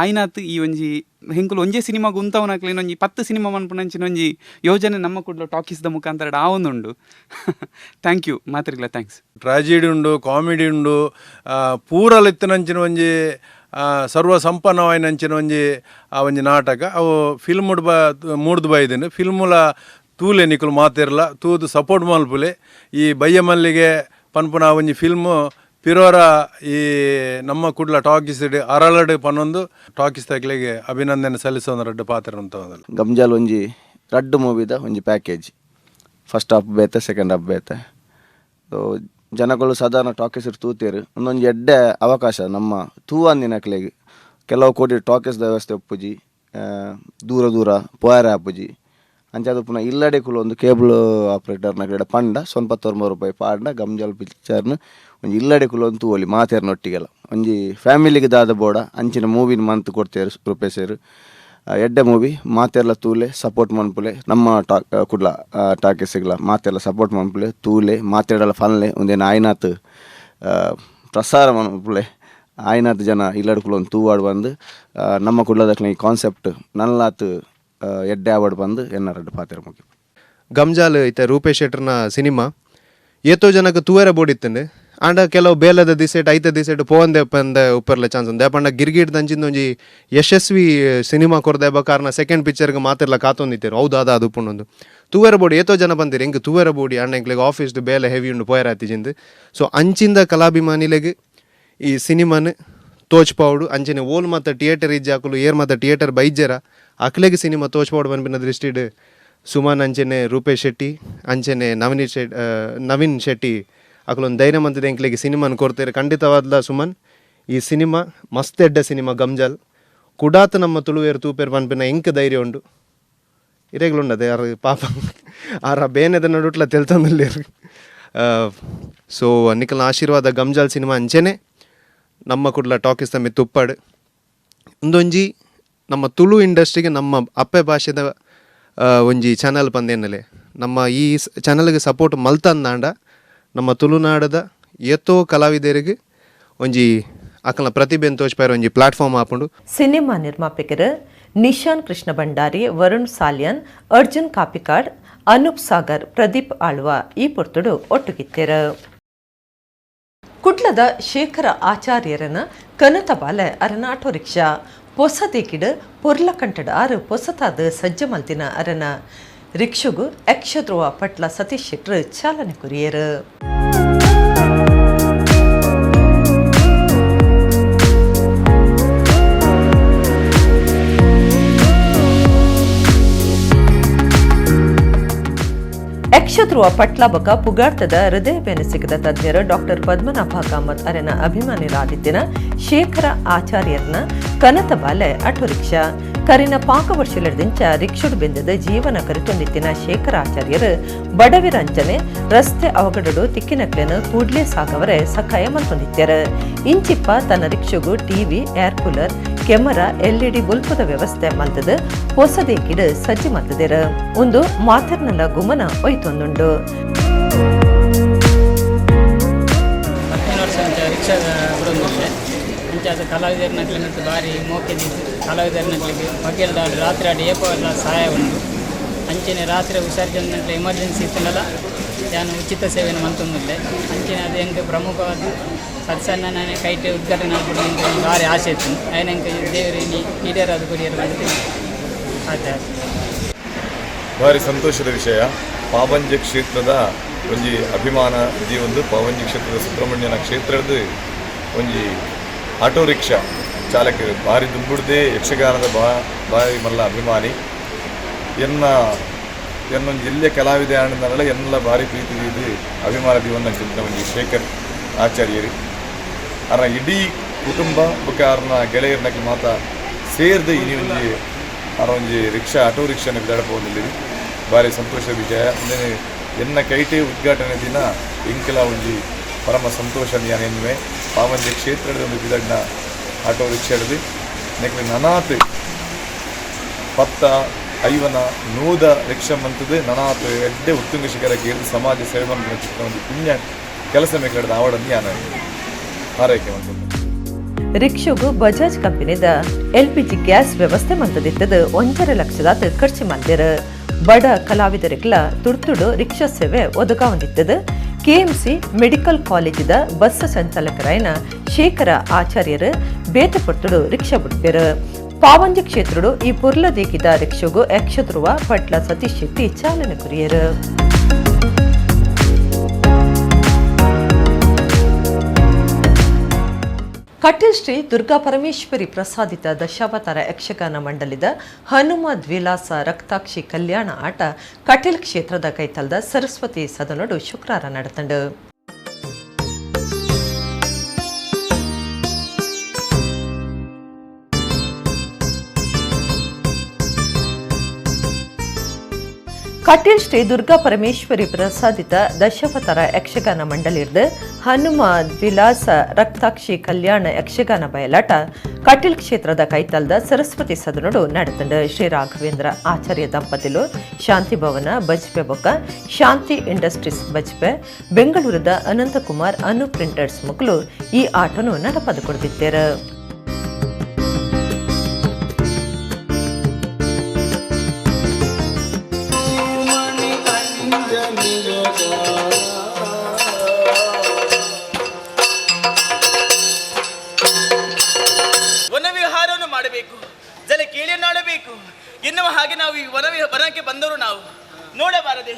ಆಯ್ನಾತ್ ಈ ಒಂಜಿ ಹೆಂಕುಲು ಒಂಜೇ ಸಿನಿಮಾಗ್ ಉಂತವನಕ್ಲೆ ಒಂಜಿ 10 ಸಿನಿಮಾ ಮನ್ಪುನಂಚಿನ ಒಂಜಿ ಯೋಜನೆ ನಮ್ಮ ಕುಡ್ಲ ಟಾಕೀಸ್ದ ಮುಖಾಂತರ ಆವೊಂದುಂಡು. Thank you ಮಾತ್ರಿಗ್ಲ thanks. Tragedy ಉಂಡು, ಕಾಮಿಡಿ ಉಂಡು, ಪೂರಲಿತ್ತಿನಂಚಿನ ಒಂಜಿ ಸರ್ವ ಸಂಪನ್ನವಾಯಿನಂಚಿನ ಒಂಜಿ ಆ ಒಂಜಿ ನಾಟಕ. ಅವು ಫಿಲ್ಮ್ ಬ ಮೂಡ್ದು ಬೈದಿನಿ ಫಿಲ್ಮುಲ ತೂಲೆ ನಿಕುಲು ಮಾತಿರ್ಲ ತೂದು ಸಪೋರ್ಟ್ ಮಲ್ಪುಲೆ. ಈ ಬಯ್ಯ ಮಲ್ಲಿಗೆ ಪನ್ಪುನ ಒಂಜಿ ಫಿಲ್ಮು ಪಿರೋರ ಈ ನಮ್ಮ ಕುಡ್ಲ ಟಾಕೀಸ್ ಅರಳಡು ಪನ್ನೊಂದು ಟಾಕೀಸ್ ತಕ್ಲೆಗೆ ಅಭಿನಂದನೆ ಸಲ್ಲಿಸೋದು ರಡ್ಡು ಪಾತ್ರ ಅಂತ. ಗಮ್ಜಾಲ್ ಒಂಜಿ ರಡ್ಡು ಮೂವಿದ ಒಂಜಿ ಪ್ಯಾಕೇಜ್, ಫಸ್ಟ್ ಹಾಫ್ ಬೇತೆ ಸೆಕೆಂಡ್ ಹಾಫ್ ಬೇತೆ. ಸೊ ಜನಗಳು ಸಾಧಾರಣ ಟಾಕೀಸ್ ತೂತೇರು ಒಂದೊಂಜಿ ಎಡ್ಡೆ ಅವಕಾಶ ನಮ್ಮ ತೂ ಅಂದಿನಕ್ಲೆಗ್. ಕೆಲವು ಕೋಟಿ ಟಾಕೀಸ್ದ ವ್ಯವಸ್ಥೆ ಒಪ್ಪುಜಿ, ದೂರ ದೂರ ಪೋಯರೆ ಆಪುಜಿ. ಅಂಚಾದ ಪುನಃ ಇಲ್ಲಡೆ ಕುಲ ಒಂದು ಕೇಬಲ್ ಆಪ್ರೇಟರ್ನ ಪಂಡ 99 ರೂಪಾಯಿ ಪಾಂಡ ಗಮ್ಜಾಲ್ ಪಿಕ್ಚರ್ನ ಒಂಜಿ ಇಲ್ಲಡೆ ಕುಲ ಒಂದು ತೂವೊಲಿ ಮಾತೆರ್ನೊಟ್ಟಿಗೆಲ್ಲ ಒಂಜಿ ಫ್ಯಾಮಿಲಿಗೆ ದಾದ ಬೋಡ ಅಂಚಿನ ಮೂವಿನ ಮಂತ್ ಕೊಡ್ತೇರು ರೂಪೇಸೇರು. ಎಡ್ಡೆ ಮೂವಿ ಮಾತೆರ್ಲ ತೂಲೆ ಸಪೋರ್ಟ್ ಮನ್ಪುಲೆ. ನಮ್ಮ ಕುಡ್ಲ ಟಾಕೀಸ್ಗ್ಲ ಮಾತೆರ್ಲ ಸಪೋರ್ಟ್ ಮನ್ಪುಲೆ, ತೂಲೆ ಮಾತೆಡಲ ಫನ್ಲೆ ಒಂದೇನು ಆಯ್ನಾತ್ ಪ್ರಸಾರ ಮನ್ಪುಲೆ. ಆಯ್ನಾತ್ ಜನ ಇಲ್ಲಡೆ ಕುಲ ಒಂದು ತೂವಾಡ್ ಬಂದು ನಮ್ಮ ಕುಡ್ಲದಕ್ಲೆ ಈ ಕಾನ್ಸೆಪ್ಟ್ ನಲ್ಲಾತ್ ಎಡ್ಡೆ ಆವಡ್ ಬಂದು ಎನ್ನ ರಡ್ಡು ಪಾತೆರ ಮುಗಿ. ಗಮ್ಜಾಲ್ ಇತ್ತೆ ರೂಪೇಶ್ ಶೆಟ್ಟರ್ನ ಸಿನಿಮಾ ಏತೋ ಜನಕ್ಕೆ ತೂವೆರ ಬೋಡಿತ್ತಂಡು. ಆಂಡ ಕೆಲವು ಬೇಲದ ದಿಸೆಟ್ ಐತ ದಿಸೆಟ್ ಪೋವಂದೆ ಪಂದೆ ಉಪ್ಪರ್ಲ ಚಾನ್ಸ್ ಉಂದು. ಪಂಡ ಗಿರ್ಗಿಟ್ ದಂಚಿಂದ ಒಂಜಿ ಯಶಸ್ವಿ ಸಿನಿಮಾ ಕೊರ್ದೆ ಕಾರಣ ಸೆಕೆಂಡ್ ಪಿಕ್ಚರ್ಗೆ ಮಾತೆರ್ಲ ಕಾತೊಂದಿತ್ತೇರು ಹೌದಾದ ಅದು ಪುಂಡೊಂದು ತೂವೆರ ಬೋಡಿ ಏತೋ ಜನ ಬಂದಿರು ಎಂಕ್ ತೂವೆರ ಬೋಡಿ ಅಣ್ಣ ಎಂಕ್ಲೆಗ್ ಆಫೀಸ್ ಬೇಲೆ ಹೆವಿ ಉಂಡು ಪೋಯರಾತಿಜಿಂದು. ಸೊ ಅಂಚಿಂದ ಕಲಾಭಿಮಾನಿಲೆಗ್ ಈ ಸಿನಿಮಾನ ತೋಚ್ಪಾವುಡು ಅಂಚನೆ ಓಲ್ ಮಾತ ಥಿಯೇಟರ್ ಇಜ್ಜಾಕುಲು ಏರ್ ಮಾತ ಥಿಯೇಟರ್ ಬೈಜರ ಅಕ್ಲೆಗ್ ಸಿನಿಮಾ ತೋಚ್ಪಾವುಡು ಪನ್ಪಿನ ದೃಷ್ಟಿಡ್ ಸುಮನ್ ಅಂಚನೆ ರೂಪೇಶ್ ಶೆಟ್ಟಿ ಅಂಚನೆ ನವೀನ್ ಶೆಟ್ಟಿ ಅಕಲೊಂದು ಧೈರ್ಯ ಮಂತದ ಎಂಕ್ಲೆಗ್ ಸಿನಿಮಾನ ಕೊರ್ತೇರು. ಖಂಡಿತವಾದ್ಲ ಸುಮನ್ ಈ ಸಿನಿಮಾ ಮಸ್ತ್ ಎಡ್ಡೆ ಸಿನಿಮಾ ಗಮ್ಜಾಲ್ ಕುಡಾತ್ ನಮ್ಮ ತುಳುವೇರು ತೂಪೇರು ಪನ್ಪಿನ ಎಂಕ್ ಧೈರ್ಯ ಉಂಡು. ಇರೆಗ್ಲುಂಡದೆ ಯಾರು ಪಾಪ ಆರ ಬೇನೆದ ನಡುಟ್ಲ ತೆಲ್ತೊಂದುಲ್ಲೆರ್. ಸೊ ನಿಕಲ್ನ ಆಶೀರ್ವಾದ ಗಮ್ಜಾಲ್ ಸಿನಿಮಾ ಅಂಚನೆ ನಮ್ಮ ಕುಡ್ಲ ಟಾಕೀಸ್ ತಮ್ಮಿ ತುಪ್ಪಾಡು ಒಂದೊಂಜಿ ನಮ್ಮ ತುಳು ಇಂಡಸ್ಟ್ರಿಗೆ ನಮ್ಮ ಅಪ್ಪೆ ಭಾಷೆದ ಒಂಜಿ ಚಾನಲ್ ಪಂದೇನಲೆ ನಮ್ಮ ಈ ಚಾನಲ್ಗೆ ಸಪೋರ್ಟ್ ಮಲ್ತಂದಾಂಡ ನಮ್ಮ ತುಳುನಾಡದ ಏತೋ ಕಲಾವಿದರಿಗೆ ಒಂಜಿ ಅಕಲ್ನ ಪ್ರತಿಭೆನ್ ತೋಚ್ಪಾರ ಒಂಜಿ ಪ್ಲಾಟ್ಫಾರ್ಮ್ ಆಪುಂಡು. ಸಿನಿಮಾ ನಿರ್ಮಾಪಕರು ನಿಶಾನ್ ಕೃಷ್ಣ ಭಂಡಾರಿ, ವರುಣ್ ಸಾಲ್ಯನ್, ಅರ್ಜುನ್ ಕಾಪಿಕಾಡ್, ಅನೂಪ್ ಸಾಗರ್, ಪ್ರದೀಪ್ ಆಳ್ವ ಈ ಪೊರ್ತುಡು ಒಟ್ಟುಗಿತ್ತೆರು. ಕುಡ್ಲದ ಶೇಖರ ಆಚಾರ್ಯರನ ಕನತ ಬಾಲೆ ಅರನ ಆಟೋ ರಿಕ್ಷಾ ಪೊಸದೇಕಿಡು ಪೊರ್ಲಕಂಟಡ ಆರು ಪೊಸತಾದ ಸಜ್ಜ ಮಲ್ತಿನ ಅರನ ರಿಕ್ಷುಗು ಯಕ್ಷಧ್ರುವ ಪಟ್ಲ ಸತೀಶ್ ಶೆಟ್ರು ಚಾಲನೆ ಕೊರಿಯರು. ಯಕ್ಷಧ್ರುವ ಪಟ್ಲ ಬಕ ಪುಗಾರ್ತದ ಹೃದಯ ಬೆನಸಿಗದ ತಜ್ಞರು ಡಾಕ್ಟರ್ ಪದ್ಮನಾಭ ಕಾಮತ್ ಅರೆನ ಅಭಿಮಾನಿರಾದಿತ್ತಿನ ಶೇಖರ ಆಚಾರ್ಯರ್ನ ಕನತ ಬಾಲೆ ಆಟೋ ರಿಕ್ಷಾ ಕರಿನ ಪಾಕ ವರ್ಷಲೆಡ್ದಿಂಚ ರಿಕ್ಷುಡು ಬೆಂದದ ಜೀವನ ಕರಿತೊಂದಿತ್ತಿನ ಶೇಖರ ಆಚಾರ್ಯರು ಬಡವಿರಂಚನೆ ರಸ್ತೆ ಅವಘಡಡು ತಿಕ್ಕಿನಕ್ಲೆನ ಕೂಡ್ಲೆ ಸಾಗವರೆ ಸಕಾಯ ಮಲ್ತೊಂದಿತ್ತೆರು. ಇಂಚಿಪ್ಪ ತನ್ನ ರಿಕ್ಷುಗು TV, air cooler, camera, LED ಬುಲ್ಪದ ವ್ಯವಸ್ಥೆ ಮಲ್ತದ ಹೊಸದೇಕಿಡು ಸಜ್ಜೆ ಮಲ್ತದಿರು. ಒಂದು ಮಾತರ್ನಲ ಗುಮನ ಒಯ್ತೊಂದುಂಡು. 15 ವರ್ಷ ರಿಕ್ಷಾ ಬಿಡೊಂದಿಲ್ಲ ಅಂಚಾದ ಕಲಾವಿದರ್ನಕ್ಲೆ ಬಾರಿ ಮೋಕೆದಿದ್ದು ಕಲಾವಿದರ್ನಕ್ಲೆಗ್ ಪಗೆಲ್ದ ರಾತ್ರಿ ಆಡಿ ಏಪಲ್ಲ ಸಹಾಯ ಉಂಡು. ಅಂಚನೆ ರಾತ್ರಿ ಹುಷಾರ್ಜನಕ್ಲೆ ಎಮರ್ಜೆನ್ಸಿ ಇತ್ತುಂಡಲ ಯಾನು ಉಚಿತ ಸೇವೆಯನ್ನು ಮಲ್ತೊಂದುಲ್ಲೆ. ಅಂಚನೆ ಅದು ಎಂಕ್ ಪ್ರಮುಖವಾದ ಸತ್ಸನ್ನ ಕೈಟ್ ಉದ್ಘಾಟನೆ ಆಪುಂಡು ಎಂಕ್ ಬಾರಿ ಆಸೆ ಇತ್ತು. ಆಯ್ನ ಎಂಕ್ ದೇವರು ಇನಿ ಈಡೇರಾದ ಕೊರಿಯರ್ ಪಂಡ್ದ್ ಆತೆ. ಭಾರಿ ಸಂತೋಷದ ವಿಷಯ. ಪಾವಂಜೆ ಕ್ಷೇತ್ರದ ಒಂಜಿ ಅಭಿಮಾನ ಜೀವೊಂದು ಪಾವಂಜೆ ಕ್ಷೇತ್ರದ ಸುಬ್ರಹ್ಮಣ್ಯನ ಕ್ಷೇತ್ರದ ಒಂಜಿ ಆಟೋ ರಿಕ್ಷಾ ಚಾಲಕರು ಭಾರಿ ದುಂಬುಡ್ದೇ ಯಕ್ಷಗಾನದ ಬಾರಿ ಮಲ್ಲ ಅಭಿಮಾನಿ. ಎನ್ನ ಎನ್ನೊಂದು ಜಿಲ್ಲೆ ಕಲಾವಿದೆ ಆನಂದನಲ್ಲ ಎಲ್ಲ ಭಾರಿ ಪ್ರೀತಿ ಇದು ಅಭಿಮಾನ ದೀವನ್ನ ಚಿಂತನೆ ಒಂಜಿ ಶೇಖರ್ ಆಚಾರ್ಯರು ಅರ ಇಡೀ ಕುಟುಂಬ ಬೊಕ್ಕ ಅರ್ನ ಗೆಳೆಯರ್ನಕ್ಕೆ ಮಾತ ಸೇರ್ದು ಇನಿ ಒಂಜಿ ಅರ ಒಂಜಿ ರಿಕ್ಷಾ ಆಟೋ ರಿಕ್ಷಾನ ಬಿದಾಡಪೋಂದಿಲ್ಲಿ ಭಾರಿ ಸಂತೋಷ ವಿಜಯ. ಅಂದನೆ ಎನ್ನ ಕೈಟೆ ಉದ್ಘಾಟನೆ ದಿನ ಎಂಕೆಲ ಒಂಜಿ ಪರಮ ಸಂತೋಷ ಎನ್ನುವೆ ಪಾವಂಜೆ ಕ್ಷೇತ್ರದ ಒಂದು ಬಿದಡ್ನ ಆಟೋ ರಿಕ್ಷಾ ಹಿಡಿದು ನೆಕ್ಲೆ ನನಾತ್ ಪತ್ತ ಐವನ ನೂದ ರಿಕ್ಷಾ ಮಂತದೆ ನನಾತ್ ಎಡ್ಡೆ ಉತ್ತುಂಗ ಶಿಖರಕ್ಕೆ ಏರಿದು ಸಮಾಜ ಸೇವೆ ಒಂದು ಪುಣ್ಯ ಕೆಲಸ ಮೇಕಡೆ ಆವಡನ್ನು ಯಾನ ಹಾರೈಕೆ ಮಂತದ್ದು. ರಿಕ್ಷಾಗು ಬಜಾಜ್ ಕಂಪನಿದ ಎಲ್ಪಿಜಿ ಗ್ಯಾಸ್ ವ್ಯವಸ್ಥೆ ಮಂತದಿತ್ತದು 1.5 ಲಕ್ಷದಾತ್ ಖರ್ಚು ಮಲ್ದೆರ್. ಬಡ ಕಲಾವಿದರಿಗ್ಲ ತುರ್ತುಡು ರಿಕ್ಷಾ ಸೇವೆ ಒದಗಾವಂದಿತ್ತದು. ಕೆಎಂಸಿ ಮೆಡಿಕಲ್ ಕಾಲೇಜಿದ ಬಸ್ ಸಂಚಾಲಕರಾಯನ ಶೇಖರ ಆಚಾರ್ಯರು ಬೇತಪೊರ್ತುಡು ರಿಕ್ಷಾ ಬಿಡ್ಪೇರು. ಪಾವಂಜಿ ಕ್ಷೇತ್ರಡು ಈ ಪುರ್ಲದೀಕಿದ ರಿಕ್ಷಾಗು ಯಕ್ಷಧ್ರುವ ಪಟ್ಲ ಸತೀಶ್ ಶೆಟ್ಟಿ ಚಾಲನೆ ಕೊರಿಯರು. ಕಟೀಲ್ ಶ್ರೀ ದುರ್ಗಾ ಪರಮೇಶ್ವರಿ ಪ್ರಸಾದಿತ ದಶಾವತಾರ ಯಕ್ಷಗಾನ ಮಂಡಲಿದ ಹನುಮ ದ್ವಿಲಾಸ ರಕ್ತಾಕ್ಷಿ ಕಲ್ಯಾಣ ಆಟ ಕಟೀಲ್ ಕ್ಷೇತ್ರದ ಕೈತಲ್ದ ಸರಸ್ವತಿ ಸದನಡು ಶುಕ್ರವಾರ ನಡೆತಂಡು. ಕಟೀಲ್ ಶ್ರೀ ದುರ್ಗಾ ಪರಮೇಶ್ವರಿ ಪ್ರಸಾದಿತ ದಶಾವತಾರ ಯಕ್ಷಗಾನ ಮಂಡಲಿರ್ದು ಹನುಮ ದ್ವಿಲಾಸ ರಕ್ತಾಕ್ಷಿ ಕಲ್ಯಾಣ ಯಕ್ಷಗಾನ ಬಯಲಾಟ ಕಟೀಲ್ ಕ್ಷೇತ್ರದ ಕೈತಲ್ದ ಸರಸ್ವತಿ ಸದನಡು ನಡೆತಂಡು. ಶ್ರೀ ರಾಘವೇಂದ್ರ ಆಚಾರ್ಯ ದಂಪತಿಲು ಶಾಂತಿ ಭವನ ಬಜ್ಪೆ ಬೊಕ್ಕ ಶಾಂತಿ ಇಂಡಸ್ಟ್ರೀಸ್ ಬಜ್ಪೆ ಬೆಂಗಳೂರದ ಅನಂತಕುಮಾರ್ ಅನು ಪ್ರಿಂಟರ್ಸ್ ಮುಕ್ಲು ಈ ಆಟನು ನಡಪದು ಕೊಡ್ತಿದ್ದಾರೆ. ವನವಿಹಾರವನ್ನು ಮಾಡಬೇಕು, ಜಲ ಕೇಳಿಯನ್ನಾಡಬೇಕು ಎನ್ನುವ ಹಾಗೆ ನಾವು ಈ ವನಕ್ಕೆ ಬಂದರು ನಾವು ನೋಡಬಾರದೆ.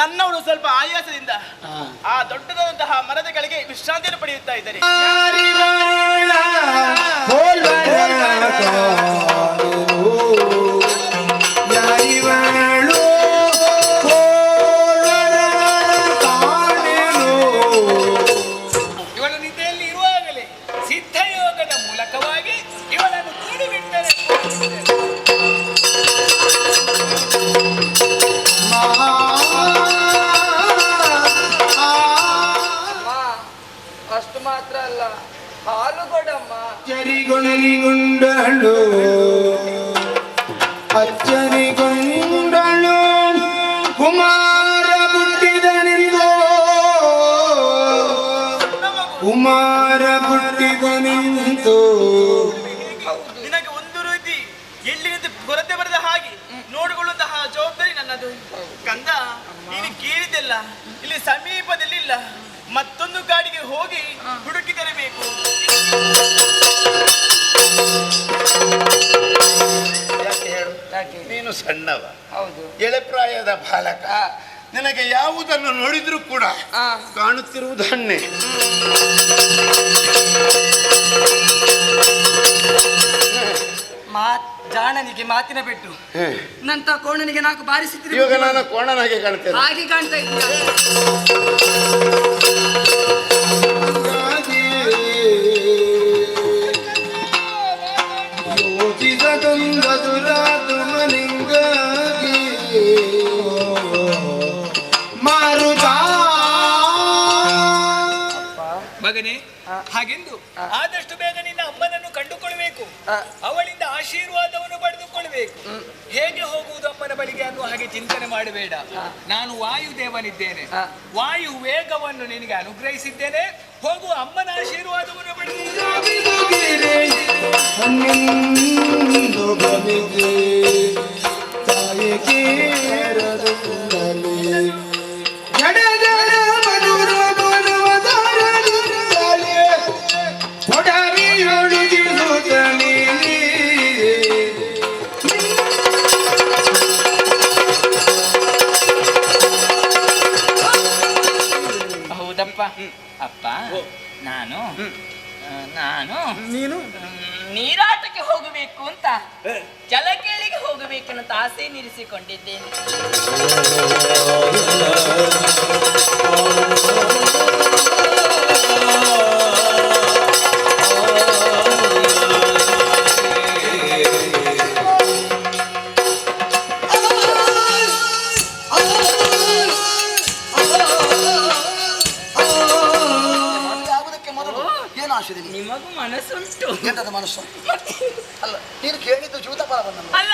ನನ್ನವರು ಸ್ವಲ್ಪ ಆಯಾಸದಿಂದ ಆ ದೊಡ್ಡದಾದಂತಹ ಮರದ ಕೆಳಗೆ ವಿಶ್ರಾಂತಿಯನ್ನು ಪಡೆಯುತ್ತಾ ಇದ್ದಾರೆ. ಇವಳು ನಿದ್ದೆಯಲ್ಲಿ ಇರುವಾಗಲೇ ಸಿದ್ಧಯೋಗದ ಮೂಲಕವಾಗಿ ಇವಳನ್ನು ಕೂಡಿಬಿಟ್ಟರೆ. ಅಷ್ಟು ಮಾತ್ರ ಅಲ್ಲ, ಹಾಲು ಕೊಡಮ್ಮ. ಅಚ್ಚರಿಗೊಂಡಳು ಅಚ್ಚರಿಗೊಂಡಳು ಕುಮಾರ ಹುಟ್ಟಿದನಿಂದೋ ಕುಮಾರ ಹುಟ್ಟಿದನಿಂತು. ನಿನಗೆ ಒಂದು ರೀತಿ ಎಲ್ಲಿನಿಂದ ಕೊರತೆ ಬರದ ಹಾಗೆ ನೋಡಿಕೊಳ್ಳುವಂತಹ ಜವಾಬ್ದಾರಿ ನನ್ನದು. ಕಂದ, ನೀನು ಕೇಳಿದೆಲ್ಲ ಇಲ್ಲಿ ಸಮೀಪದಲ್ಲಿ ಇಲ್ಲ, ಮತ್ತೊಂದು ಕಾಡಿಗೆ ಹೋಗಿ ಹುಡುಕಿ ತರಬೇಕು. ಯಾಕೆ ಹೇಳು? ನೀನು ಸಣ್ಣವ, ಎಳೆಪ್ರಾಯದ ಬಾಲಕ, ನಿನಗೆ ಯಾವುದನ್ನು ನೋಡಿದ್ರೂ ಕೂಡ ಕಾಣುತ್ತಿರುವುದು ಹಣ್ಣೆ. ಜಾಣನಿಗೆ ಮಾತಿನ ಬೆಟ್ಟು, ನಂತ ಕೋಣನಿಗೆ ನಾಲ್ಕು ಬಾರಿಸಿದ್ರೆ ಇವಾಗ ನಾನು ಕೋಣನಾಗೆ ಕಾಣ್ತೇನೆ, ಹಾಗೆ ಕಾಣ್ತಾ ಇದ್ದೀಯ. ಮಗನೇ, ಹಾಗೆಂದು ಆದಷ್ಟು ಬೇಗ ನಿನ್ನ ಅಮ್ಮನನ್ನು ಕಂಡುಕೊಳ್ಬೇಕು, ಅವಳಿಂದ ಆಶೀರ್ವಾದವನ್ನು ಪಡೆದುಕೊಳ್ಬೇಕು. ಹೇಗೆ ಹೋಗುವುದು ಅಮ್ಮನ ಬಳಿಗೆ ಅನ್ನುವ ಹಾಗೆ ಚಿಂತನೆ ಮಾಡಬೇಡ. ನಾನು ವಾಯುದೇವನಿದ್ದೇನೆ, ವಾಯು ವೇಗವನ್ನು ನಿನಗೆ ಅನುಗ್ರಹಿಸಿದ್ದೇನೆ. ಹೋಗುವ ಅಮ್ಮನ ಆಶೀರ್ವಾದವನ್ನು ಪಡೆದು ಹೌದಪ್ಪ. ಅಪ್ಪ, ನಾನು ನಾನು ನೀನು ನೀರಾಟಕ್ಕೆ ಹೋಗಬೇಕು ಅಂತ, ಜಲಕೇಳಿಗೆ ಹೋಗಬೇಕನ್ನಂತ ಆಸೆ ನಿರಿಸಿಕೊಂಡಿದ್ದೇನೆ. ಮಾಡಿಸಿದೀನಿ. ನಿಮಗೂ ಮನಸ್ಸುಂಟು. ಎಂತದ ಮನಸ್ಸು? ಅಲ್ಲ, ನೀನು ಕೇಳಿದ್ದು ಜೂತ ಫಲವನ್ನು. ಅಲ್ಲ,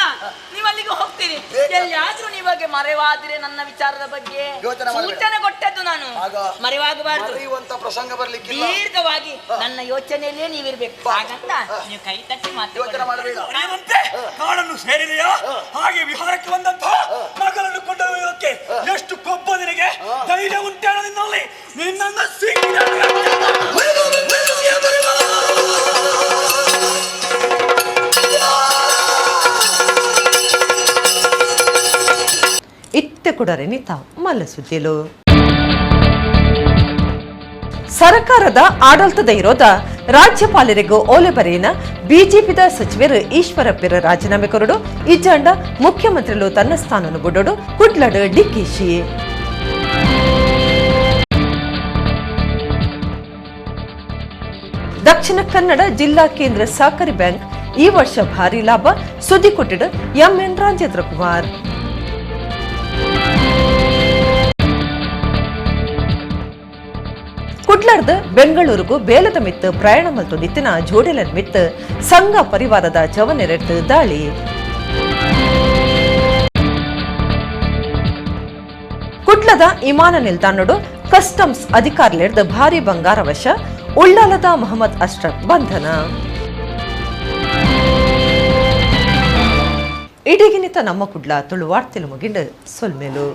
ನೀವು ಅಲ್ಲಿಗೆ ಹೋಗ್ತೀರಿ, ಎಲ್ಲಿಯಾದ್ರೂ ನೀವಾಗೆ ಮರೆವಾದ್ರೆ ನನ್ನ ವಿಚಾರದ ಬಗ್ಗೆ ಯೋಚನೆ ಮಾಡಬೇಡ. ಸೂಚನೆ ಕೊಟ್ಟದ್ದು ನಾನು. ಆಗ ಮರೆವಾಗಬಾರದು. ಮರೆಯುವಂತ ಪ್ರಸಂಗ ಬರ್ಲಿಕ್ಕಿಲ್ಲ. ದೀರ್ಘವಾಗಿ ನನ್ನ ಯೋಚನೆಯಲ್ಲೇ ನೀವಿರ್ಬೇಕು. ಹಾಗಂತ ನೀವು ಕೈ ತಟ್ಟಿ ಯೋಚನೆ ಮಾಡಬೇಡ. ಮಾತು. ಕಾಡನ್ನು ಸೇರಿದೆಯಾ? ಹಾಗೆ ವಿಹಾರಕ್ಕೆ ಬಂದಂತಹ ಮಗಳನ್ನು ಕೊಂಡೊಯ್ಯೋಕೆ ಎಷ್ಟು ಕೊಬ್ಬ ನಿನಗೆ? ಧೈರ್ಯ ಉಂಟೇನ ನಿನ್ನಲ್ಲಿ? ನಿನ್ನನ್ನು ಇತ್ತೆ ಕುಡರೆ ನಿತ ಮಲ್ಲ ಸುದ್ದಿಲು. ಸರಕಾರದ ಆಡಳಿತದ ವಿರೋಧ ರಾಜ್ಯಪಾಲರಿಗೂ ಓಲೆ ಬರೆಯಿನ ಬಿಜೆಪಿದ ಸಚಿವರು ಈಶ್ವರಪ್ಪರ ರಾಜೀನಾಮೆ ಕೊರಡು. ಇಜ್ಜಾಂಡ ಮುಖ್ಯಮಂತ್ರಿಲು ತನ್ನ ಸ್ಥಾನನು ಬುಡೋಡು ಕುಡ್ಲಡು ಡಿಕೆಶಿ. ದಕ್ಷಿಣ ಕನ್ನಡ ಜಿಲ್ಲಾ ಕೇಂದ್ರ ಸಹಕಾರಿ ಬ್ಯಾಂಕ್ ಈ ವರ್ಷ ಭಾರಿ ಲಾಭ ಸುದ್ದಿ ಕೊಟ್ಟಿಡು ಎಂಎನ್ ರಾಜೇಂದ್ರ ಕುಮಾರ್. ಕುಡ್ಲರ್ದ ಬೆಂಗಳೂರಿಗೂ ಬೇಲದ ಮಿತ್ತು ಪ್ರಯಾಣ ಮತ್ತು ನಿತ್ತಿನ ಜೋಡಿಲನ್ ಮಿತ್ತು ಸಂಘ ಪರಿವಾರದ ಜವನೆರೆಟ್ಟು ದಾಳಿ. ಕುಡ್ಲದ ವಿಮಾನ ನಿಲ್ದಾಣಡು ಕಸ್ಟಮ್ಸ್ ಅಧಿಕಾರಿಲೆಡ್ದು ಭಾರಿ ಬಂಗಾರ ವಶ. ಉಳ್ಳಾಲದ ಮೊಹಮ್ಮದ್ ಅಶ್ರಫ್ ಬಂಧನ. ಇಡೀಗಿನಿತ ನಮ್ಮ ಕುಡ್ಲ ತುಳು ವಾರ್ತೆಲು ಮುಗಿಂಡು ಸೊಲ್ಮೇಲು.